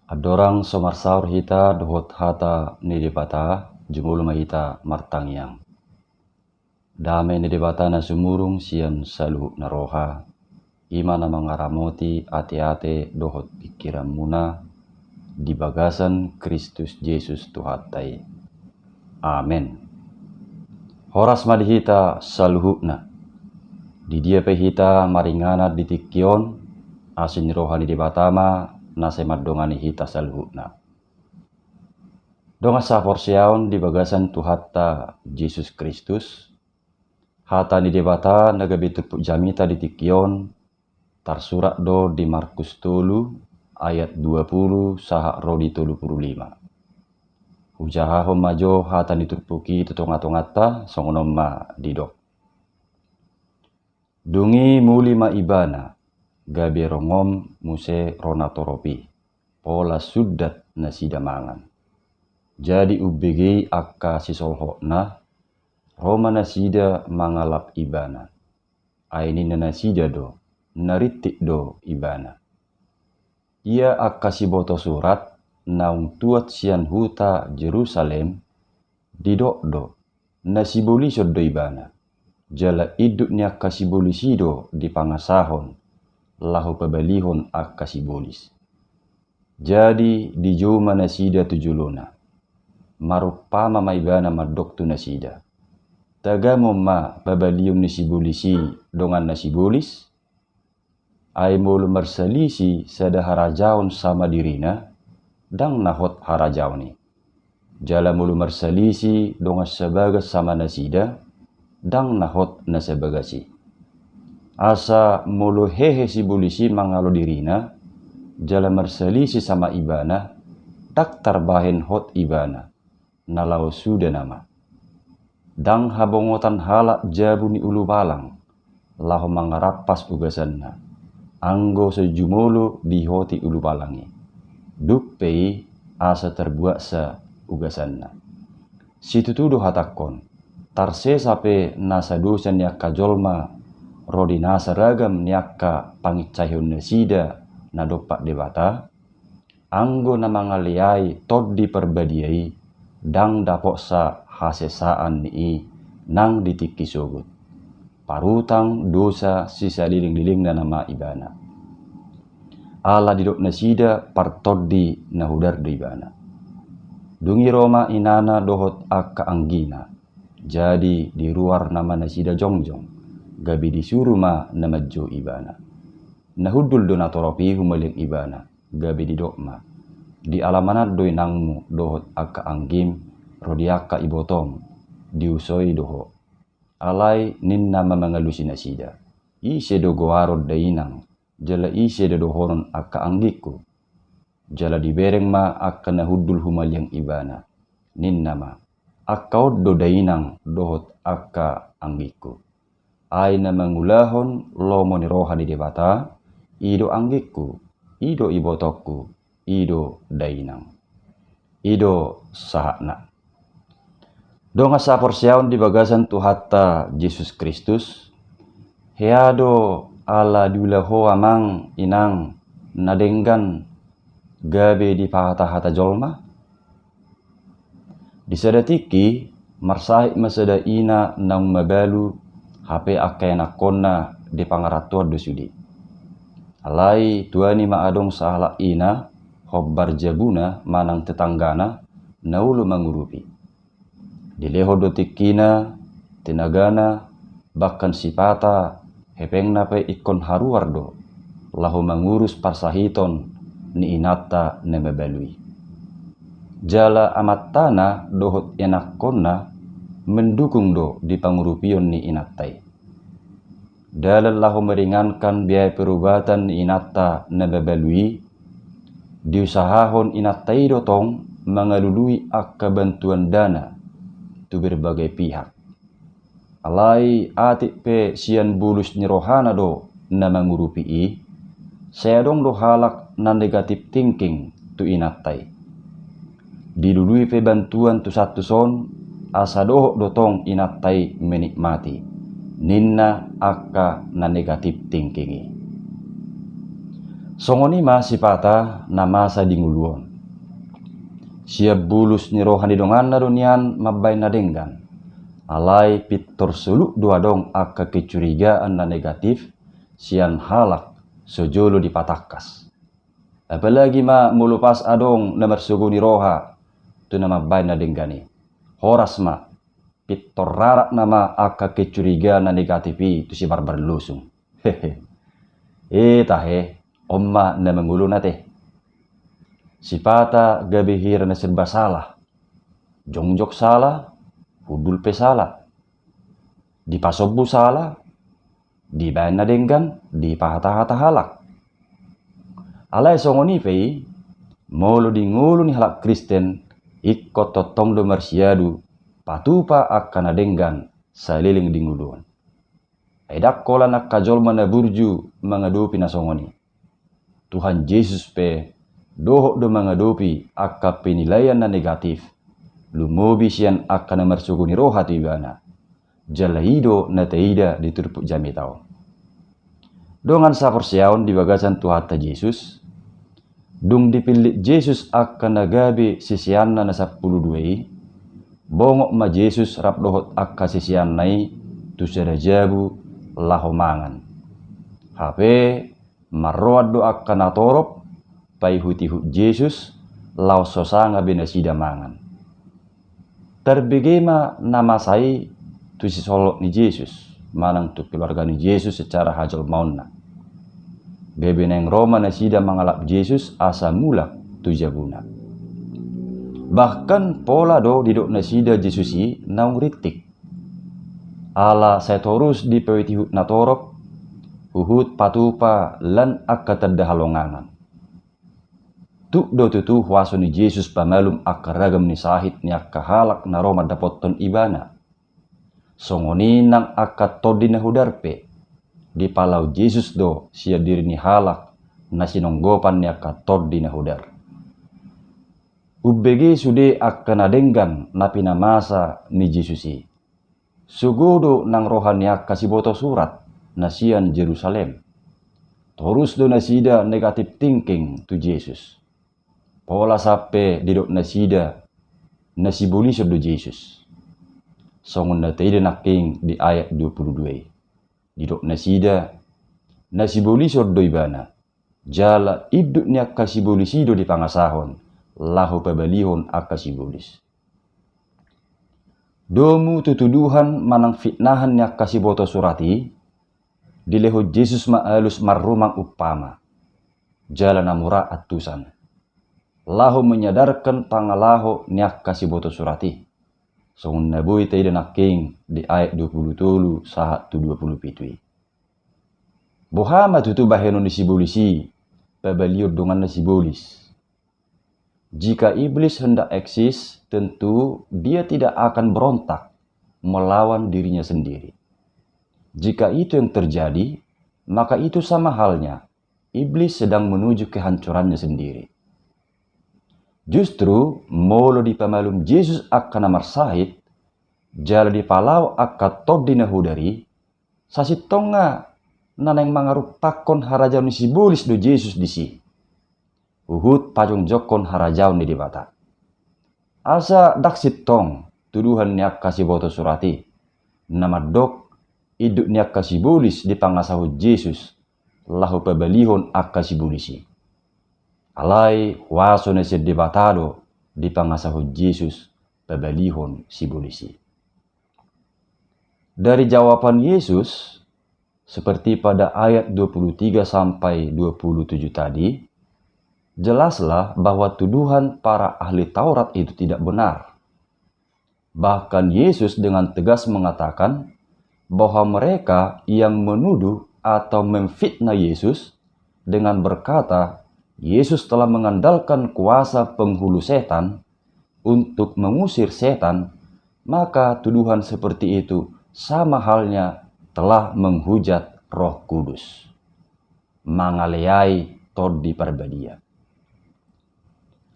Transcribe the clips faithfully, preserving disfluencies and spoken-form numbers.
Andorang so marsaor hita dohot hata ni Debata, jumolo ma hita martangiang. Dame ni Debata na sumurung sian saluhutna roha, i ma na mangaramoti ateate dohot pingkiranmuna di bagasan Kristus Jesus Tuhanta i. Amen. Horas ma di hita saluhutna. Di dia pe hita maringanan di tingki on, asi ni roha ni Debata ma na sai mandongani hita saluhutna. Dongan sahaporseaon di bagasan Tuhanta Jesus Kristus, hata ni Debata na gabe turpuk jamita di tingki on, tarsurat do di Markus tolu ayat dua pulu sahat ro di tolu pulu lima. Hujahahon ma jo hata ni turpuk i tu tongatonganta, songon on ma didok. Dung i muli ma ibana, gabe rongon muse ro natorop i, pola sundat nasida mangan. Jadi umbege i angka sisolhotna, ro ma nasida mangalap ibana. Ai ninna nasida do, na rintik do ibana. Ia angka siboto surat naung tuat sian huta Jerusalem, didok do, na sibolison do ibana. Jala induk ni angka sibolis i do dipangasahon, laho pabalihon angka sibolis. Jadi dijou ma nasida tu jolona. Marumpama ma ibana mandok tu nasida. Tagamon ma pabalihon ni sibolis i dongan na sibolis? Ai molo marsalisi sada harajaon sama dirina, ndang na hot harajaon i. Jala molo marsalisi dongan sabagas sama nasida, ndang na hot na sabagas i. Asa molo hehe sibolis i mangalo dirina, jala marsalisi sama ibana, ndang tarbahen hot ibana, na laho suda nama. Ndang habongotan halak jabu ni ulubalang, laho mangarampas ugasanna, anggo so jumolo diihoti ulubalang i. Dung pe i asa tarbuatsa ugasanna. Situtu do hatangkon, tarsesa pe nasa dosa ni angka jolma, ro di nasa ragam ni angka panginsahion nasida na dompak Debata, anggo na mangaleai Tondi Parbadia i, ndang dapotsa hasesaan ni i nang di tingki sogot. Parutang dosa sisalilinglilingna nama ibana. Ala didok nasida partondi na hudar do ibana. Dung i ro ma inana dohot angka anggina. Jadi diruar nama nasida jongjong, gabe disuru ma na manjou ibana. Na hundul do natorop i humaliang ibana, gabe didok ma. Di alamanan do inangmu dohot angka anggim, ro di angka ibotom, diusoi do ho. Alai ninna ma mangalusi nasida. Ise do goaron dainang, jala ise do dohonon angka anggingku? Jala dibereng ma angka na hundul humaliang ibana. Ninna ma, angka on do dainang dohot angka anggingku. Ai na mangulahon lomo ni roha ni Debata, i do anggingku, i do ibotongku, i do dainang. I do sahatna. Dongan sahaporseaon di bagasan Tuhanta Jesus Kristus, hea do ala diula ho amang inang na denggan gabe dipahatahata jolma? Di sada tingki, marsahit ma sada ina naung mabalu, hape angka ianakkonna di pangarantoan do sude. Alai tuani ma adong sahalak ina, hombar jabuna manang tetanggana, na olo mangurupi. Dilehon do tingkina, tenagana, bahkan sipata, hepengna pe ingkon haruar do, laho mangurus parsahiton ni inanta na mabalu i. Jala amantana dohot ianakkonna mendukung do di pangurupion ni inanta i. Dalan laho meringankan biaya perubatan ni inanta na mabalu i, diusahahon inanta i do tong mangalului angka bantuan dana tu berbagai pihak. Alai atik pe sian bulus ni rohana do na mangurupi i, sai adong do halak na negatif thinking tu inanta i. Dilului pe bantuan tu santos on, asa dohot do tong inanta i menikmati, ninna angka na negatif thinking i. Songon i ma sipata na masa di ngolu on. Sian bulus ni roha ni donganna do nian mambaen na denggan. Alai pintor soluk do adong angka kecurigaan na negatif sian halak so jolo dipatangkas. Apalagi ma molo pas adong na marsogo ni roha tu na mambaen na denggan i. Horas ma, pintor rarat nama angka kecurigaan na negatif i tu sibarbar losung. Hehe. E tahe, on ma na mangoluna te. Sipata gabe hira na serba salah. Jongjong salah, hundul pe salah. Dipasombu salah, dibaen na denggan, dipahatahata halak. Alai songon i pe i, molo di ngolu ni halak Kristen, ingkon tongtong do marsiadu patupa angka na denggan saleleng di ngolu on. Ai ndang holan angka jolma na burju mangadopi na songon i. Tuhan Jesus pe dohot do mangadopi angka penilaian na negatif, lumobi sian angka na marsogo ni roha tu ibana. Jala i do na taida di turpuk jamita on. Dongan saporseaon di bagasan Tuhanta Jesus, dung dipillit Jesus angka na gabe siseanna na sampulu dua i, bongot ma Jesus rap dohot angka siseanna i tu sada jabu laho mangan. Hape marroan do angka na torop paihutihut Jesus laos so sanga be nasida mangan. Tarbege ma na masa i tu sisolhot ni Jesus manang tu keluarga ni Jesus secara hajolmaonna. Gabe naeng ro ma nasida mangalap Jesus asa mulak tu jabuna. Bahkan pola do didok nasida Jesus i naung rintik. Ala sai torus dipaihutihut na torop, huhut patupa lan angka tanda halongangan. Tuk do tutu huaso ni Jesus pamalum angka ragam ni sahit ni angka halak na ro mandapothon ibana. Songon i nang angka tondi na hodar pe, dipalao Jesus do sian diri ni halak na sinonggopan ni angka tondi na hodar. Umbege sude angka na denggan na pinamasa ni Jesus i. Sogo do nang roha ni angka siboto surat na sian Jerusalem. Torus do nasida negatif thinking tu Jesus. Pola sampe didok nasida na sibolison do Jesus. Songon na taida nangkin di ayat dua pulu dua i. Didok nasida na sibolison do ibana. Jala induk ni angka sibolis i do dipangasahon laho pabalihon angka sibolis. Domu tu tuduhan manang fitnahan ni angka siboto surat i, dilehon Jesus ma alus marrumang umpama, jala na mura antusan, laho menyadarkan pangalaho ni angka siboto surat i. Songon na boi taida nangkin di ayat dua pulu tolu sahat tu dua pulu pitu i. Boha ma tutu bahenon ni sibolis i pabalihon donganna sibolis? Jika iblis hendak eksis, tentu dia tidak akan berontak melawan dirinya sendiri. Jika itu yang terjadi, maka itu sama halnya iblis sedang menuju kehancurannya sendiri. Justru molo dipamalum Jesus angka na marsahit, jala dipalao angka tondi na hodar i, sasintongna na naeng mangarumpakkon harajaon ni sibolis do Jesus disi. Huhut pajongjongkon harajaon ni Debata. Asa ndang sintong tuduhan ni angka siboto surat i, na mandok induk ni angka sibolis dipangasahon Jesus laho pabalihon angka sibolis i. Alai huaso na sian Debata do dipangasahon Jesus pabalihon sibolis i. Dari jawaban Yesus, seperti pada ayat dua puluh tiga sampai dua puluh tujuh tadi, jelaslah bahwa tuduhan para ahli Taurat itu tidak benar. Bahkan Yesus dengan tegas mengatakan bahwa mereka yang menuduh atau memfitnah Yesus dengan berkata, "Yesus telah mengandalkan kuasa penghulu setan untuk mengusir setan," maka tuduhan seperti itu sama halnya telah menghujat Roh Kudus, mangaleai Tondi Parbadia.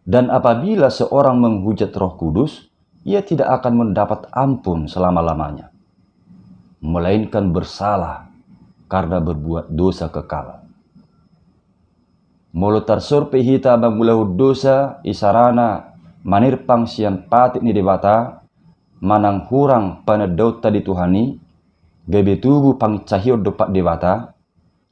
Dan apabila seorang menghujat Roh Kudus, ia tidak akan mendapat ampun selama-lamanya, melainkan bersalah karena berbuat dosa kekal. Molo tarsorpe hita mangulahon dosa, isarana manirpang sian patik ni Debata, manang hurang panandaonta di Tuhan i, gabe tubu panginsahion dompak Debata,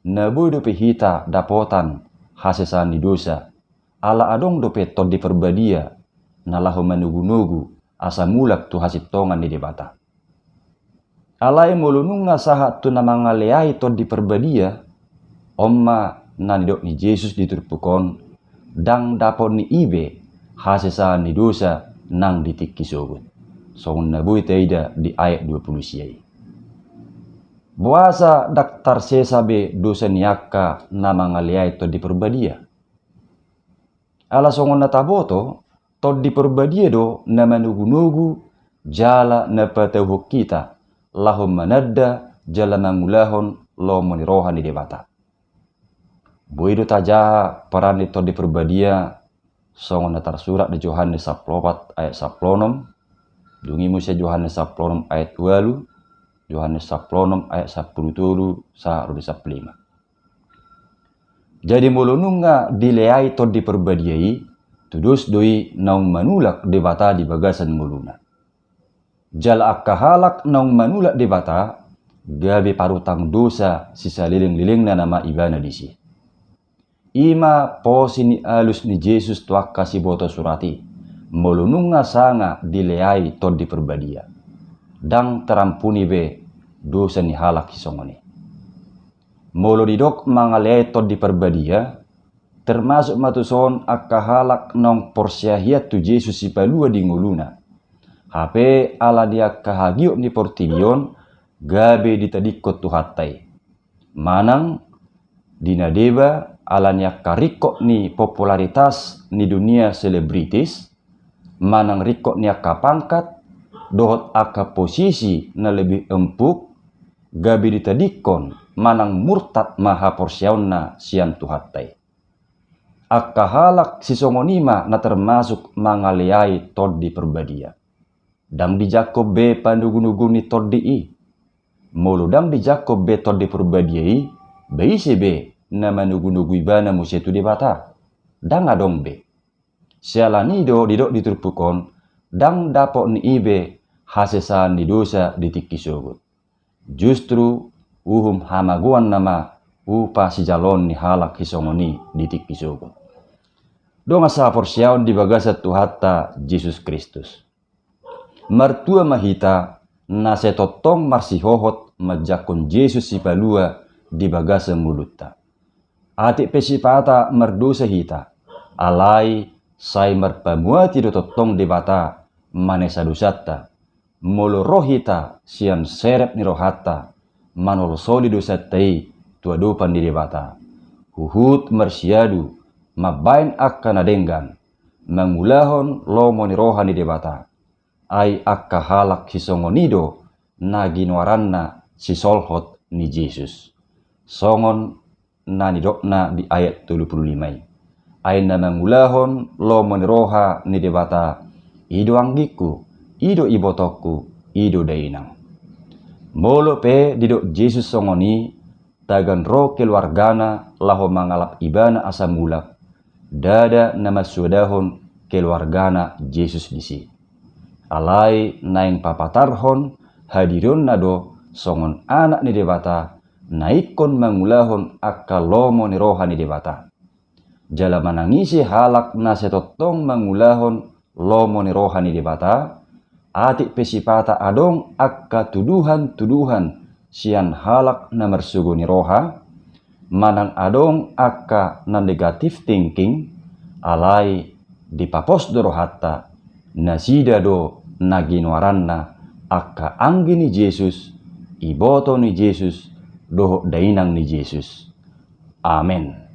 na boi dope hita dapotan hasesaan ni dosa, ala adong dope Tondi Parbadia, na laho manogunogu asa mulak tu hasintongan ni Debata. Alai molo nunga sahat tu na mangaleai Tondi Parbadia, on ma na nidok ni Jesus di turpuk on, ndang dapot ni i be hasesaan ni dosa nang di tingki sogot. Songon na boi taida di ayat dua pulu sia i. Boasa ndang tarsesa be dosa ni angka na mangaleai Tondi Parbadia? Ala songon na taboto, Tondi Parbadia do na manogunogu jala na patauhon hita laho mananda jala mangulahon lomo ni roha ni Debata. Boi do tajaha peran ni Tondi Parbadia songon na tarsurat di Johannes sampulu opat ayat sampulu onom, dung i muse Johannes sampulu onom ayat ualu, Johannes sampulu onom ayat sampulu tolu sahat ro di sampulu lima. Jadi molo nunga dileai Tondi Parbadia i, tudos do i naung manulak Debata di bagasan ngoluna. Jala angka halak naung manulak Debata, gabe parutang dosa sisalelenglelengna nama ibana disi. I ma posi ni alus ni Jesus tu angka siboto surat i, molo nunga sanga dileai Tondi Parbadia, ndang tarampuni be dosa ni halak sisongon i. Molo didok mangaleai Tondi Parbadia, termasuk ma tuson angka halak naung porsea hian tu Jesus Sipalua di ngoluna. Hape ala ni angka hagiot ni portibi on gabe ditadingkon Tuhanta i. Manang di na deba ala ni angka ringkot ni popularitas ni dunia selebritis, manang ringkot ni angka pangkat, dohot angka posisi na lebih empuk, gabe ditadingkon manang murtad ma haporseaonna sian Tuhanta i. Angka halak sisongon i ma na termasuk mangaleai Tondi Parbadia. Ndang dijangkon be panogunogu ni tondi i. Molo ndang dijangkon be Tondi Parbadia i, ba ise be na manogunogu ibana muse tu Debata? Ndang adong be. Siala ni i do didok di turpuk on, ndang dapot ni i be hasesaan ni dosa di tingki sogot. Justru uhum hamagoan nama upa sijaloon ni halak sisongon i di tingki sogot. Dongan sahaporseaon di bagasan Tuhanta Jesus Kristus. Martua ma hita, na sai tongtong marsihohot manjangkon Jesus Sipalua di bagasan ngolunta. Atik pe sipata mardosa hita, alai sai marpamuati do tongtong Debata manesa dosanta, molo ro hita sian serep ni rohanta, manolsoli dosanta i tu adopan ni Debata. Huhut marsiadu, mambahen angka na denggan, mangulahon lomo ni roha ni Debata. Ai angka halak sisongon i do na ginoaranna sisolhot ni Jesus. Songon na nidokna di ayat tolu pulu lima i. Ai na mangulahon lomo ni roha ni Debata, i do anggingku, i do ibotongku, i do dainang. Molo pe didok Jesus songon i, tagan ro keluargana laho mangalap ibana asa mulak, ndada na mansuadahon keluargana Jesus disi. Alai naeng papatarhon hadirionna do songon anak ni Debata, na ingkon mangulahon angka lomo ni roha ni Debata. Jala manang ise halak na sai tongtong mangulahon lomo ni roha ni Debata, atik pe sipata adong angka tuduhan-tuduhan sian halak na marsogo ni roha, manang adong angka na negative thinking, alai dipapos do rohanta, nasida do na ginoaranna angka anggi ni Jesus, iboto ni Jesus, dohot dainang ni Jesus. Amen.